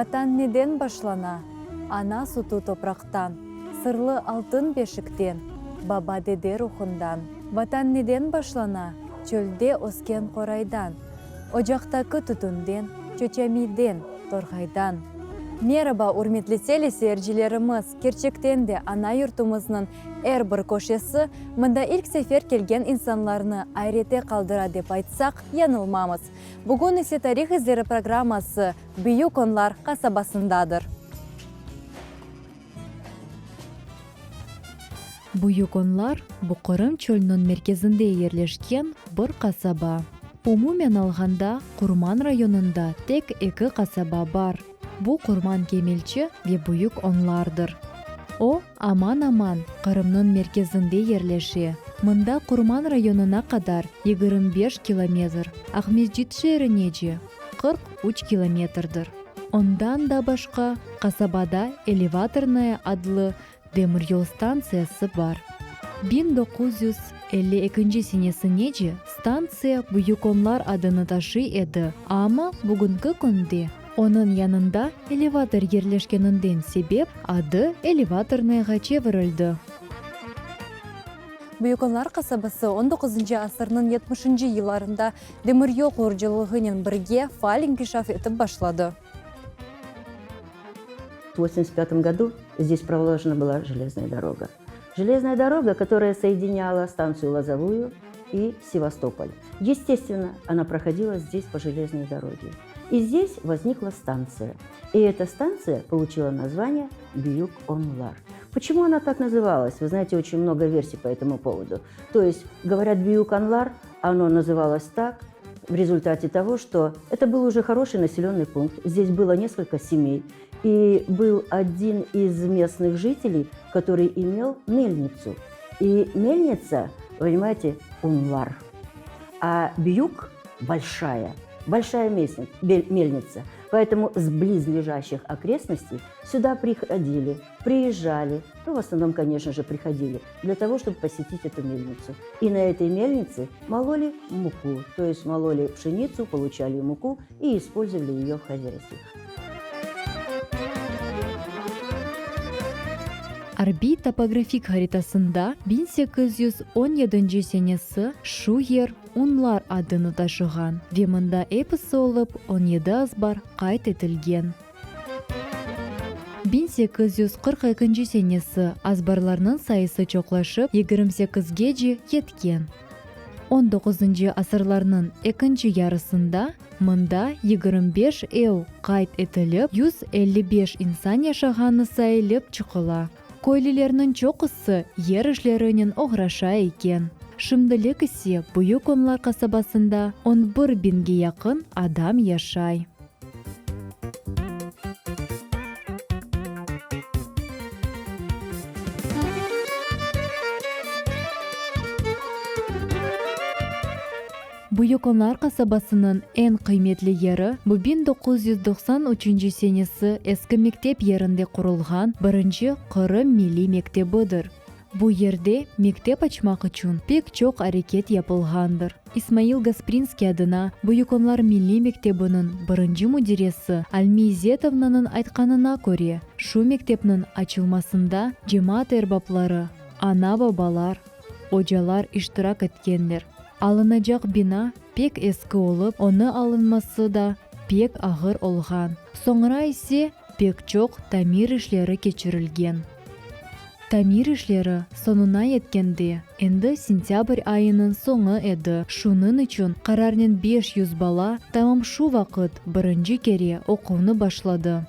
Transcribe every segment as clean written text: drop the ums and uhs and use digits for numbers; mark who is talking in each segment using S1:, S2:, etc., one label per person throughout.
S1: Vatan neden başlana? Ana sütü topraqtan, Sırlı altın beşikten, Baba-dede ruhundan. Vatan neden başlana? Çölde ösken qoraydan, Ocaqtaki tütünden, Çoçamiyden, torğaydan. Meraba, ürmetli teleseyircilerimiz! Kerçekten de, ana yurtumıznıñ er bir köşesi mında ilk sefer kelgen insanlarnı ayrete qaldıra dep aytsaq, yañılmamız. Bugün ise Tarih izleri programması Büyük Onlar qasabasındadır. Büyük Onlar, bu Qırım çölüniñ merkezinde yerleşken bir qasaba. Umumen alğanda, Qurman rayonında tek eki qasaba bar, bu Qurman Kemelçi ve Büyük Onlardır. O, aman-aman Qırımnıñ merkezinde yerleşe, mında Qurman rayonına qadar 25 kilometr, Aqmescit şeerinece, 43 kilometrdir. Ondan da başqa, qasabada Elevatornaya adlı demiryol stantsiyası bar. 1952 senesinece stantsiya Büyük Onlar adını taşıy edi, amma bugünki künde onıñ yanında elevator yerleşkeninden sebep adı Elevatornayağa çevirildi. Büyük Onlar qasabası on doquzıncı asırnıñ yetmişinci yıllarında demiryol qurucılığınen birge faal inkişaf etip başladı.
S2: В восемьдесят пятом году здесь проложена была железная дорога. Железная дорога, которая соединяла станцию Лозовую и Севастополь. Естественно, она проходила здесь по железной дороге. И здесь возникла станция. И эта станция получила название Бьюк-Онлар. Почему она так называлась? Вы знаете, очень много версий по этому поводу. То есть, говорят, Бьюк-Онлар, оно называлось так в результате того, что это был уже хороший населенный пункт. Здесь было несколько семей. И был один из местных жителей, который имел мельницу. И мельница, понимаете, Унлар. А Бьюк большая, большая мельница. Поэтому с близлежащих окрестностей сюда приходили, приезжали, ну, в основном, конечно же, приходили, для того, чтобы посетить эту мельницу. И на этой мельнице мололи муку, то есть мололи пшеницу, получали муку и использовали ее в хозяйстве.
S1: Arbiy topografik haritasında 1817 senesi şu yer Unlar adını taşığan ve mında episi olıp on yedi azbar qayd etilgen. 1842 senesi azbarlarnıñ sayısı çoqlaşıp 28-gece yetken. On doquzıncı asırlarnıñ ekinci yarısında mında 25 ev qayd etilip, 155 insan yaşağanı sayılıp çıqıla. Köylülerniñ çoqusı yer işlerinen oğraşa eken. Şimdilik ise Büyük Onlar qasabasında on bir biñge yaqın adam yaşay. Büyük Onlar qasabasınıñ eñ qıymetli yeri, bu 1993 senesi eski mektep yerinde qurulğan birinci Qırım milliy mektebidir. Bu yerde mektep açmaq içün pek çoq areket yapılğandır. İsmail Gasprinskiy adına Büyük Onlar milliy mektebiniñ birinci müdiresi Almi İzzetovnanıñ aytqanına köre, şu mektepniñ açılmasında cemaat erbapları, ana-babalar, ocalar iştirak etkenler. Alınacaq bina pek eski olıp, onı alınması da pek ağır olğan, soñra ise pek çoq tamir işleri keçirilgen. Tamir işleri soñuna yetkende, endi sentâbr ayınıñ soñu edi, şunıñ içün qararnen 500 bala tamam şu vaqıt birinci kere oquvnı başladı.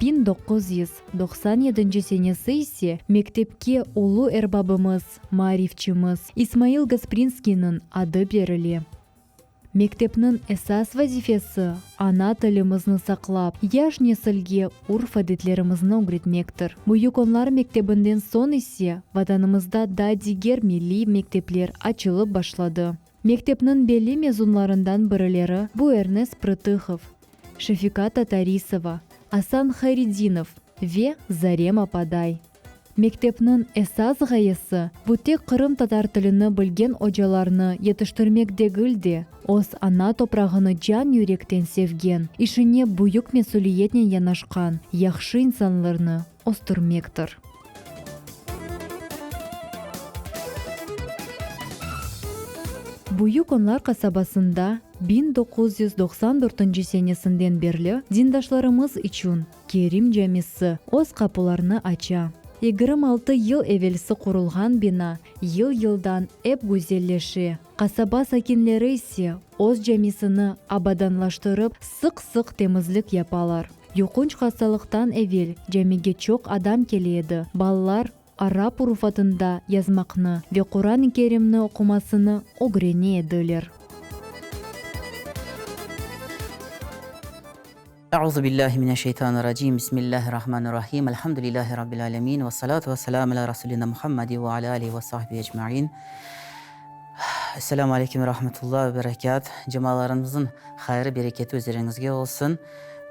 S1: 1997 senesi ise mektepke ulu erbabımız, maarifçimiz İsmail Gasprinskiyniñ adı berile. Mektepniñ esas vazifesi, ana tilimizni saqlap, yaş nesilge urf-adetlerimizni ögretmektir. Büyük Onlar mektebinden soñ ise Vatanımızda da diger milliy mektepler açılıp başladı. Mektepniñ belli mezunlarından birileri bu Ernes Prıtıhov, Şefika Tatarisova, Asan Hayredinov ve Zarema Paday. Mektepniñ esas ğayesi, bu tek qırımtatar tilini bilgen ocalarnı yetiştirmek degil de, öz ana toprağını can-yürekten sevgen, işine büyük mesüliyetnen yanaşqan yahşı insanlarnı östürmektir. Büyük Onlar qasabasında 1994 senesinden berli dindaşlarımız içün Kerim camisi öz qapularını aça. 26 yıl evelsi qurulğan bina yıl-yıldan ep güzelleşe, qasaba sakinleri ise öz camisini abadanlaştırıp, sıq-sıq temizlik yapalar. Yuqunç hastalıqtan evel camige çoq adam kele edi, balalar arap urufatında yazmaqnı ve Quran-ı Kerimni oqumasını ögrene ediler.
S3: Euzu billahi mineşşeytanirracim. Bismillahirrahmanirrahim. Elhamdülillahi rabbil alemin. Vessalatu vesselamu ala rasulina Muhammedi ve ala alihi ve sahbihi ecmain. Esselamu aleykum ve rahmetullah ve berekat. Cemalarımızın hayırı bereketi üzeriñizge olsun.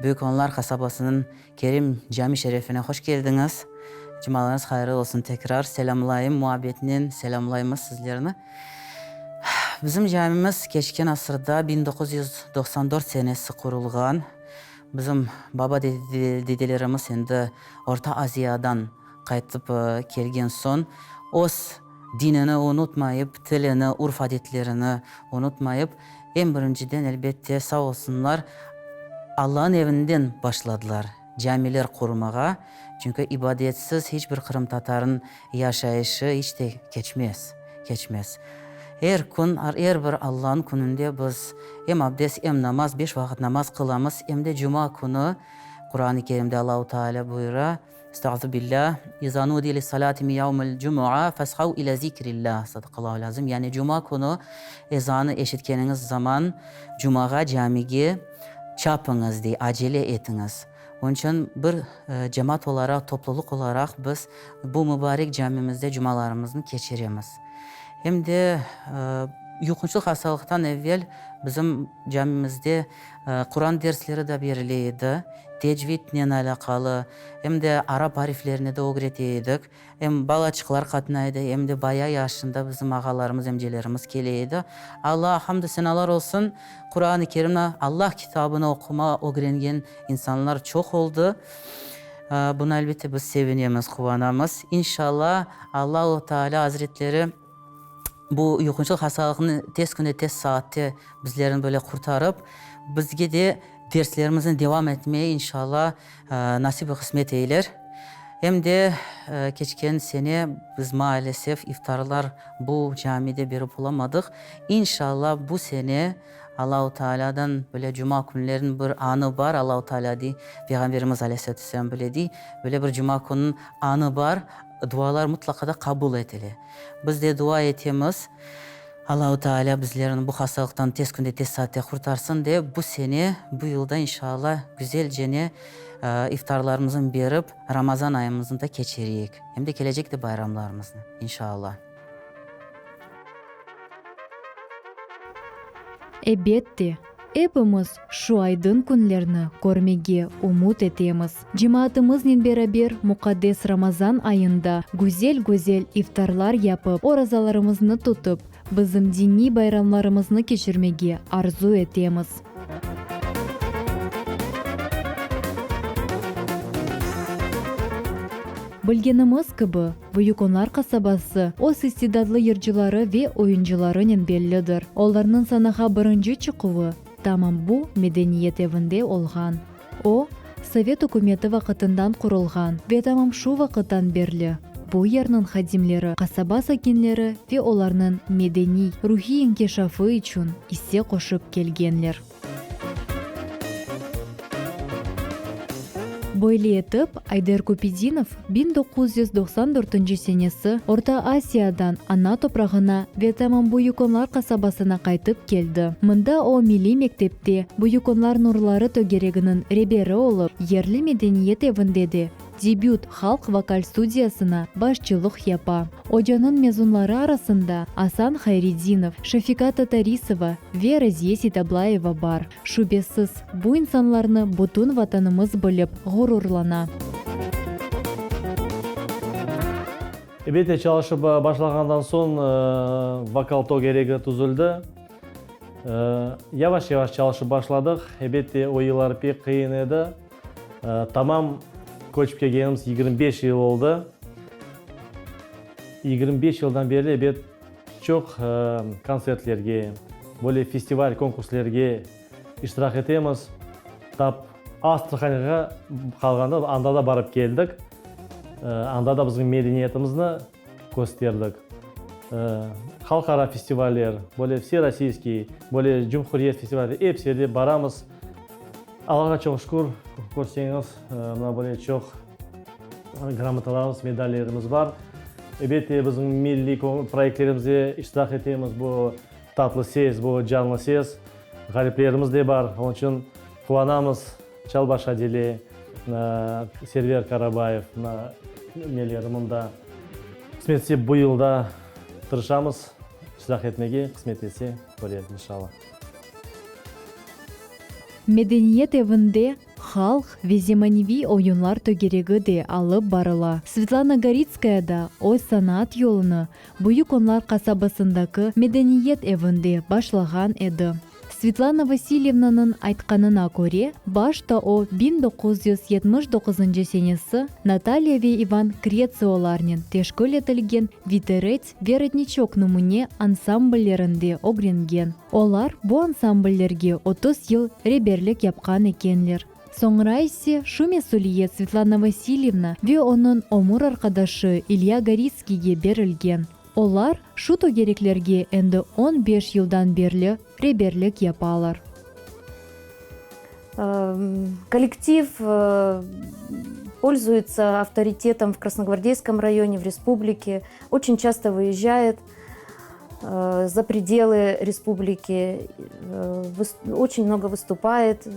S3: Büyük Onlar qasabasınıñ Kerim cami şerefine hoş keldiñiz. Cumalarıñız hayırlı olsun tekrar selâmlayım, muabbetnen selâmlaymız sizlerni. Bizim camimiz keçken asırda 1994 senesi qurulğan. Bizim baba dedelerimiz endi Orta Aziyadan qaytıp kelgen soñ öz dinini unutmayıp, tilini, urf-adetlerini unutmayıp, eñ birinciden, elbette, sağ olsunlar, Allanıñ evinden başladılar camiler qurmağa, çünki ibadetsiz hiç bir qırımtatarnıñ yaşayışı hiç te keçmez, keçmez. Er kün, er bir Allanıñ kününde biz em abdest, em namaz, beş vaqıt namaz qılamız, em de cuma künü Quran-ı Kerimde Allahu Teala buyura, Estağfirullah, İza nudiye lis-salati min yevmil cumua fes'av ila zikrillah, Sadaqallahu azim. Yani cuma künü ezanı eşitkeniñiz zaman cumağa camige çapıñız, dey, acele etiñiz. Onıñ içün bir cemaat olaraq, toplulıq olaraq biz bu mübarek camimizde cumalarımıznı keçiremiz. Em de yuqunçlı hastalıqtan evvel bizim camimizde Quran dersleri de berile edi, tecvidnen alâqalı, em de arap ariflerini de ögrete edik. Em balaçıqlar qatnay edi, em de baya yaşında bizim ağalarımız, emcelerimiz kele edi. Allağa hamdü senalar olsun, Quran-ı Kerimni, Allah kitabını oquma ögrengen insanlar çoq oldı. Buna, elbette, biz sevinemiz, quvanamız. İnşallah, Allahu Teala azretleri bu yuqunçlı hastalıqnı tez künde, tez saatte bizlerni böyle qurtarıp, bizge de derslerimizni devam etmeye, inşallah, nasip ve qısmet eyler. Em de keçken sene biz maalesef iftarlar bu camide berip olamadıq. İnşallah, bu sene Allahu Tealâdan böyle cuma künleriniñ bir anı bar, Allahu Tealâ dey, Peyğamberimiz aleyhissalâtu vesselâm böyle dey, böyle bir cuma kününiñ anı bar, dualar mıtlaqa da qabul etile. Biz de dua etemiz, Allahu Tealâ bizlerni bu hastalıqtan tez künde, tez saatte qurtarsın dep, bu sene, bu yılda inşallah güzelcene iftarlarımıznı berip, Ramazan ayımıznı da keçireyik, em de kelecek de bayramlarımıznı, inşallah.
S1: Ebette, epimiz şu aydın künlerni körmege ümüt etemiz. Cemaatımıznen beraber muqaddes Ramazan ayında güzel-güzel iftarlar yapıp, orazalarımıznı tutıp, bizim diniy bayramlarımıznı keçirmege arzu etemiz. Bilgenimiz kibi, Büyük Onlar qasabası öz istidatlı yırcıları ve oyuncılarınen bellidir. Olarnıñ sanağa birinci çıquvı tamam bu medeniyet evinde olğan. O, sovet ükümeti vaqıtından qurulğan ve tamam şu vaqıttan berli bu yerniñ hadimleri qasaba sakinleri ve olarnıñ medeniy, ruhiy inkişafı içün isse qoşıp kelgenler. Böyle etip, Ayder Küpidinov 1994 senesi Orta Asiyadan ana toprağına ve tamam Büyük Onlar qasabasına qaytıp keldi. Mında o milliy mektepte Büyük Onlar nurları tögereginiñ reberi olıp, yerli medeniyet evinde de Debüt halq vokal studiyasına başçılıq yapa. Ocanıñ mezunları arasında Asan Hayredinov, Şefika Tatarisova ve Raziye Seytablayeva bar. Şübesiz, bu insanlarnı bütün Vatanımız bilip ğururlana.
S4: Elbette, çalışıp başlağandan soñ vokal tögeregi tüzüldi. Yavaş-yavaş çalışıp başladıq. Elbette, o yıllar pek qıyın edi. Tamam köçip kelgenimiz 25 yıl oldı. 25 yıldan berli, ebet, çoq kontsertlerge, böyle festival, konkurslerge iştirak etemiz. Tap Astrahanğa qalğanda, anda da barıp keldik. Anda da bizim medeniyetimizni kösterdik. Halqara festivaller, böyle vserossiyskiy, böyle cumhuriyet festivalleri, episi yerde baramız. Allağa çoq şükür, körseñiz, mına böyle çoq gramotalarımız, medallerimiz bar. Elbette, bizim milliy proyektlerimizde iştirak etemiz, bu Tatlı ses, bu Canlı ses, ğaliplerimiz de bar, onıñ içün quvanamız. Çalbaş Adile, Server Karabayev, mına neleri mında. Qısmet etse, bu yıl da tırışamız iştirak etmege, qısmet etse, körerik, inşallah.
S1: Medeniyet evinde halq ve zemaneviy oyunlar tögeregi de alıp barıla. Svetlana Goritskaya da öz sanat yolunı Büyük Onlar qasabasındaki Medeniyet evinde başlağan edi. Svetlana Vasilyevnanıñ aytqanına köre, başta o 1979 senesi Natalya ve İvan Kretsiolarnen teşkil etilgen Viterets ve Rodniçok nümüne ansambllerinde ögrengen. Olar bu ansambllerge 30 yıl reberlik yapqan ekenler. Soñra ise şu mesüliyet Svetlana Vasilyevna ve onıñ ömür arqadaşı İlya Goritskiyge berilgen. Olar şu tögereklerge endi on beş yıldan berli reberlik yapalar.
S5: Kollektiv пользуется авторитетом в Красногвардейском районе, в республике, очень часто выезжает за пределы республики, очень много выступает.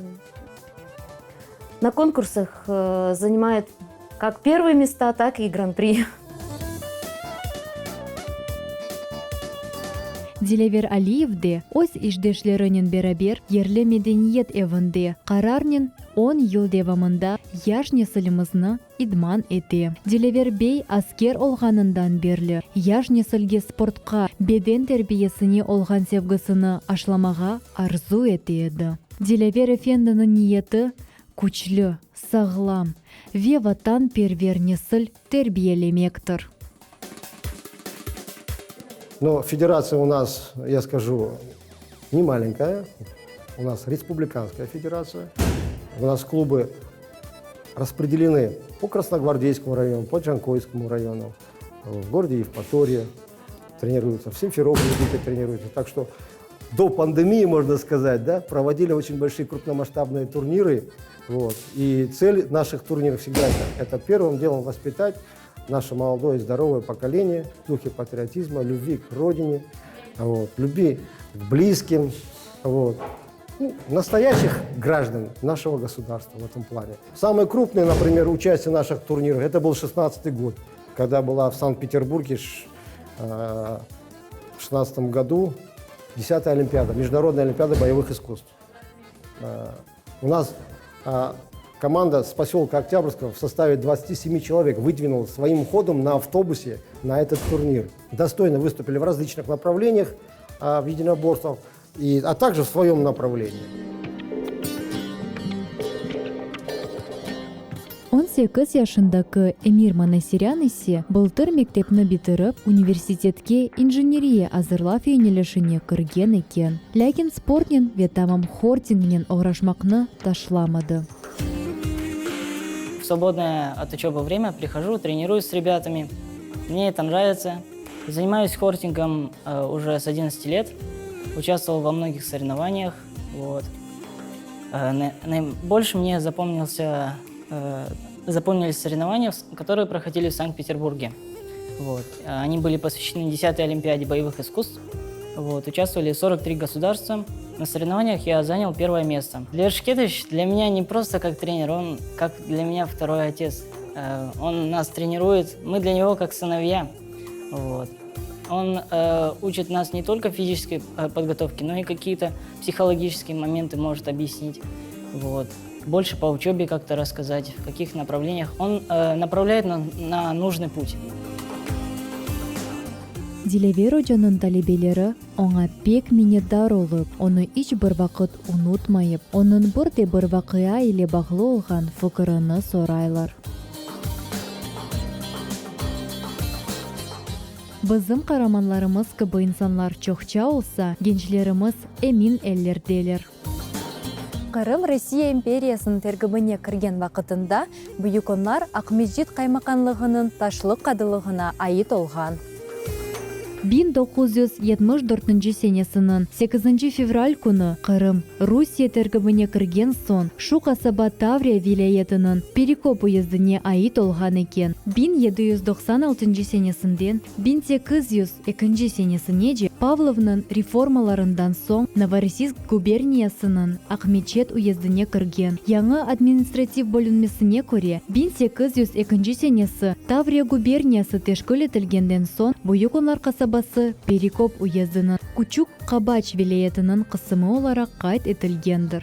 S5: На конкурсах занимает как первые места, так и гран-при.
S1: Dilâver Aliyev de öz işdeşlerinen beraber yerli medeniyet evinde qararnen on yıl devamında yaş nesilimizni idman ete. Dilâver bey asker olğanından berli yaş nesilge sportqa, beden terbiyesine olğan sevgisini aşlamağa arzu ete edi. Dilâver efendiniñ niyeti, küçlü, sağlam ve vatanperver nesil terbiyelemektir.
S6: Но федерация у нас, я скажу, не маленькая. У нас республиканская федерация. У нас клубы распределены по Красногвардейскому району, по Джанкойскому району, в городе Евпатория тренируются, в Симферополе дети тренируются. Так что до пандемии, можно сказать, да, проводили очень большие крупномасштабные турниры. Вот. И цель наших турниров всегда это, это первым делом воспитать наше молодое и здоровое поколение в духе патриотизма, любви к родине, вот, любви к близким, вот, ну, настоящих граждан нашего государства в этом плане. Самое крупное, например, участие в наших турнирах, это был 16 год, когда была в Санкт-Петербурге э, в 16 году 10-я Олимпиада, Международная Олимпиада боевых искусств. Э, у нас э, команда с поселка Октябрьского в составе 27 человек выдвинула своим ходом на автобусе на этот турнир. Достойно выступили в различных направлениях в единоборствах, и, а также в своем направлении.
S1: 18 yaşındaki Emir Manasirân ise bıltır mektepni bitirip, universitetke injeneriya azırlav yönelişine kirgen eken. Lâkin sportnen ve tamam hortingnen oğraşmaqnı taşlamadı.
S7: В свободное от учебы время прихожу, тренируюсь с ребятами. Мне это нравится. Занимаюсь хортингом э, уже с 11 лет. Участвовал во многих соревнованиях. Вот. Э, наибольше мне запомнился, э, запомнились соревнования, которые проходили в Санкт-Петербурге. Вот. Они были посвящены 10-й Олимпиаде боевых искусств. Вот. Участвовали 43 государства. На соревнованиях я занял первое место. Лев Шкетович для меня не просто как тренер, он как для меня второй отец. Э, он нас тренирует, мы для него как сыновья. Вот. Он э, учит нас не только физической э, подготовке, но и какие-то психологические моменты может объяснить. Вот. Больше по учебе как-то рассказать, в каких направлениях. Он э, направляет на, на нужный путь.
S1: Dilâver ocanıñ talebeleri oña pek minnetdar olıp, onı iç bir vaqıt unutmayıp, onıñ bir de bir vaqia ile bağlı olğan fikirini soraylar. Bizim qaramanlarımız kibi insanlar çoqça olsa, gençlerimiz emin ellerdeler.
S8: Qırım Rusiye imperiyasınıñ terkibine kirgen vaqıtında Büyük Onlar Aqmescit qaymaqanlığınıñ Taşlı qadılığına ait olğan.
S1: 1974 senesiniñ sekizinci fevral künü Qırım Rusiye terkibine kirgen soñ şu qasaba Tavriya vilâyetiniñ Perekop uyezdine ait olğan eken. 1796 senesinden 1802 senesinece Pavlovnıñ reformalarından soñ Novorossiysk guberniyasınıñ Aqmeçet uyezdine kirgen yañı administrativ bölünmesine köre 1802 senesi Tavriya guberniyası teşkil etilgenden soñ Büyük Onlar qasabası Perekop uyezdiniñ Küçük Qabaç vilâyetiniñ qısımı olaraq qayd etilgendir.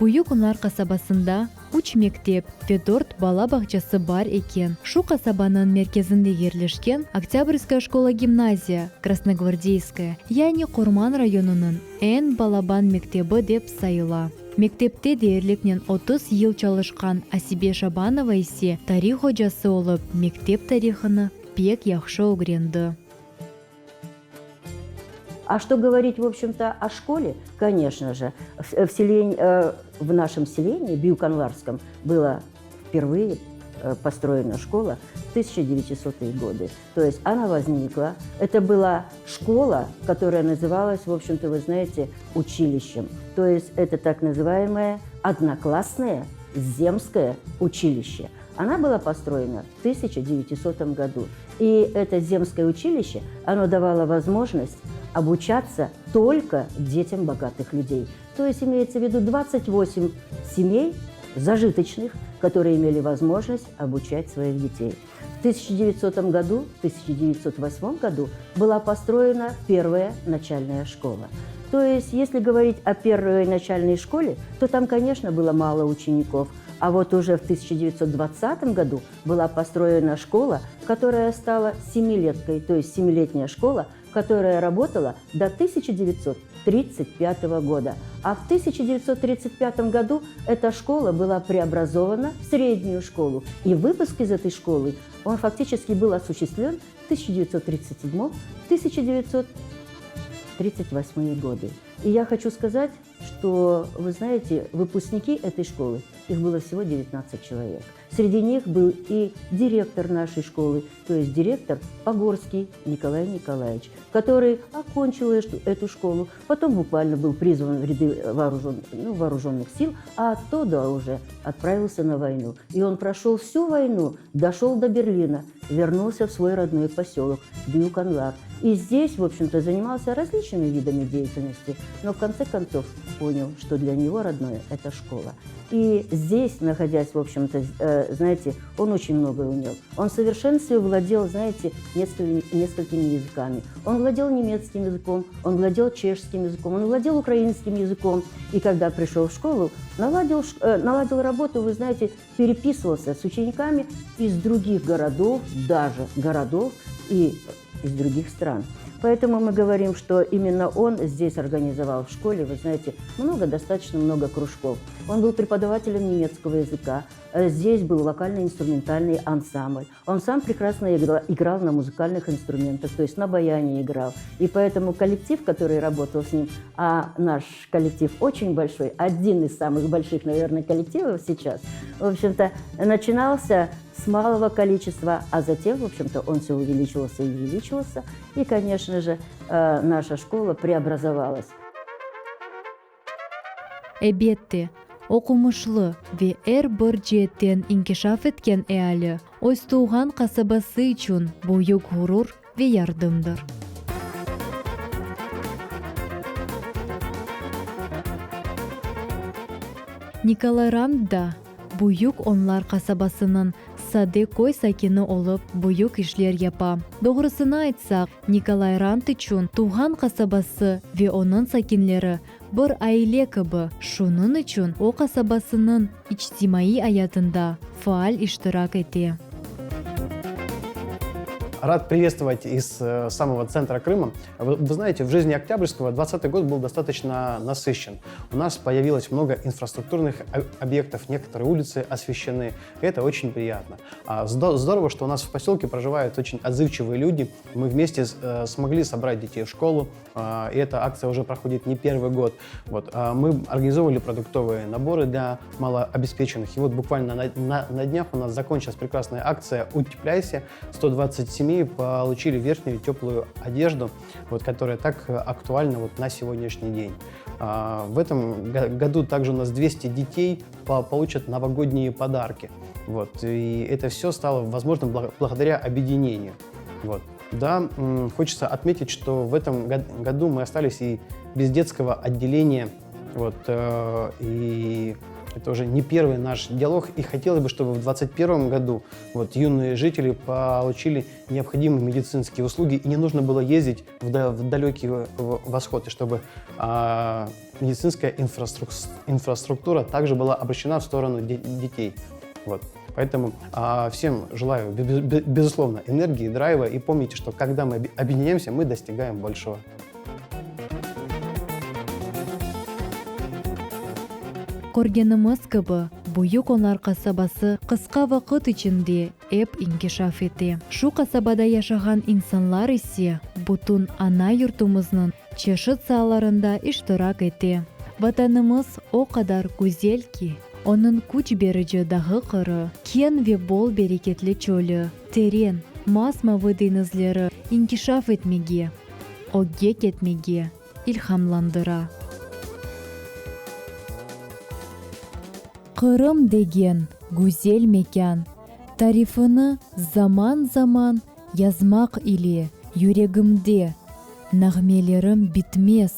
S1: Büyük Onlar qasabasında üç mektep ve dört bala bağçası bar eken. Şu qasabanıñ merkezinde yerleşken Oktâbrskaya şkola-gimnaziya, Krasnogvardeyskaya, yani Qurman rayonınıñ eñ balaban mektebi dep sayıla. Mektepte deyerliknen 30 yıl çalışqan Asibe Şabanova ise tarih ocası olıp, mektep tarihını pek yahşı ögrendi.
S2: А что говорить, в общем-то, о школе? Конечно же, в, в, селень, э, в нашем селении, Бьюканларском, было впервые э, построена школа в 1900-е годы. То есть она возникла. Это была школа, которая называлась, в общем-то, вы знаете, училищем. То есть это так называемое одноклассное земское училище. Она была построена в 1900 году. И это земское училище, оно давало возможность обучаться только детям богатых людей. То есть имеется в виду 28 семей зажиточных, которые имели возможность обучать своих детей. В 1900 году, в 1908 году была построена первая начальная школа. То есть, если говорить о первой начальной школе, то там, конечно, было мало учеников. А вот уже в 1920 году была построена школа, которая стала семилеткой, то есть семилетняя школа, которая работала до 1935 года. А в 1935 году эта школа была преобразована в среднюю школу. И выпуск из этой школы, он фактически был осуществлен в 1937-1938 годы. И я хочу сказать, что, вы знаете, выпускники этой школы, их было всего 19 человек. Среди них был и директор нашей школы, то есть директор Погорский Николай Николаевич, который окончил эту школу, потом буквально был призван в ряды вооружен, ну, вооруженных сил, а оттуда уже отправился на войну. И он прошел всю войну, дошел до Берлина, вернулся в свой родной поселок Бьюканлар. И здесь, в общем-то, занимался различными видами деятельности, но в конце концов понял, что для него родное – это школа. И здесь, находясь, в общем-то, э, знаете, он очень многое умел. Он в совершенстве владел, знаете, несколькими, несколькими языками. Он владел немецким языком, он владел чешским языком, он владел украинским языком. И когда пришел в школу, наладил, э, наладил работу, вы знаете, переписывался с учениками из других городов, даже городов и из других стран. Поэтому мы говорим, что именно он здесь организовал в школе, вы знаете, много, достаточно много кружков. Он был преподавателем немецкого языка, э, здесь был вокально-инструментальный ансамбль. Он сам прекрасно играл, играл на музыкальных инструментах, то есть на баяне играл. И поэтому коллектив, который работал с ним, а наш коллектив очень большой, один из самых больших, наверное, коллективов сейчас, в общем-то, начинался с малого количества, а затем, в общем-то, он все увеличивался и увеличивался. И, конечно же, э, наша школа преобразовалась.
S1: Elbette, oqumışlı ve er bir ceetten inkişaf etken eali öz tuvğan qasabası içün büyük ğurur ve yardımdır. Nikolay Rand da Büyük Onlar qasabasınıñ sade köy sakini olıp büyük işler yapa. Doğrusını aytsaq, Nikolay Rand içün tuvğan qasabası ve onıñ sakinleri bir aile kibi, şunıñ içün o qasabasınıñ içtimaiy ayatında faal iştirak ete.
S9: Рад приветствовать из э, самого центра Крыма. Вы, вы знаете, в жизни Октябрьского 20 год был достаточно насыщен. У нас появилось много инфраструктурных объектов, некоторые улицы освещены. Это очень приятно. А, здорово, что у нас в поселке проживают очень отзывчивые люди. Мы вместе э, смогли собрать детей в школу, а, и эта акция уже проходит не первый год. Вот. А, мы организовывали продуктовые наборы для малообеспеченных. И вот буквально на, на, на днях у нас закончилась прекрасная акция «Утепляйся». 120 семей получили верхнюю теплую одежду, вот, которая так актуальна вот на сегодняшний день. А, в этом году также у нас 200 детей получат новогодние подарки. Вот. И это все стало возможным благодаря объединению. Вот. Да, хочется отметить, что в этом году мы остались и без детского отделения. Вот, э, и это уже не первый наш диалог. И хотелось бы, чтобы в 2021 году вот, юные жители получили необходимые медицинские услуги, и не нужно было ездить в, в далекий восход, и чтобы а, медицинская инфраструк инфраструктура также была обращена в сторону де детей. Вот. Поэтому а, всем желаю, безусловно, энергии, драйва. И помните, что когда мы объединяемся, мы достигаем большего.
S1: Körgenimiz kibi, Büyük Onlar qasabası qısqa vaqıt içinde ep inkişaf ete. Şu qasabada yaşağan insanlar ise bütün ana yurtumıznıñ çeşit saalarında iştirak ete. Vatanımız o qadar güzel ki, onıñ küç berici dağı-qırı, keñ ve bol bereketli çölü, teren, mas-mavı deñizleri inkişaf etmege, ögge ketmege ilhamlandıra. Qırım degen güzel mekân, tarifini zaman-zaman yazmaq ile yüregimde nağmelerim bitmez,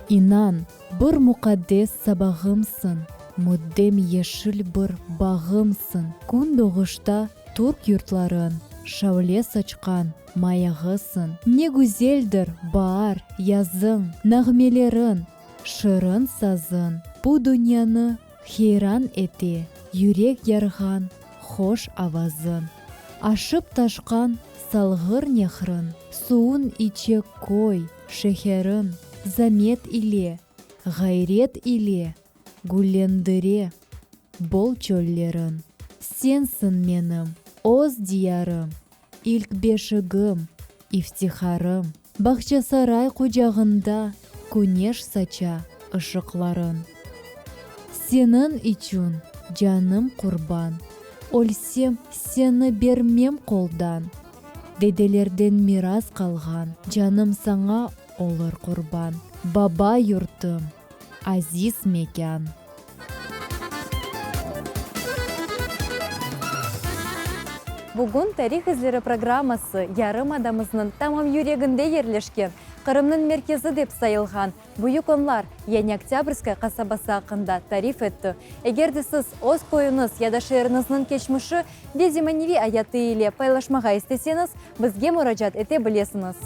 S1: inan, bir muqaddes sabağımsıñ, müddem yeşil bir bağımsıñ, kün doğuşta türk yurtların şavle saçqan mayağısıñ. Ne güzeldir baar, yazıñ, nağmeleriñ, şırın sazıñ, bu dünyanı heyran ete yürek yarğan hoş avazıñ. Aşıp-taşqan Salğır nehriñ, suvun içe köy, şeheriñ, zamet ile, ğayret ile güllendire bol çölleriñ. Sensiñ menim öz diyarım, ilk beşigim, iftiharım. Bağçasaray qucağında küneş saça ışıqların. Seniñ içün canım qurban, ölsem seni bermem qoldan. Dedelerden miras qalğan canım saña olur qurban. Baba yurtum, aziz mekân.
S8: Bugün Tarih izleri programması yarımadamıznıñ tamam yüreginde yerleşken, Qırımnıñ merkezi dep sayılğan Büyük Onlar, yani Oktâbrskaya qasabası aqqında tarif etti. Eger de siz öz köyüñiz ya da şeeriñizniñ keçmişi ve zemaneviy ayatı ile paylaşmağa isteseñiz, bizge muracaat ete bilesiñiz.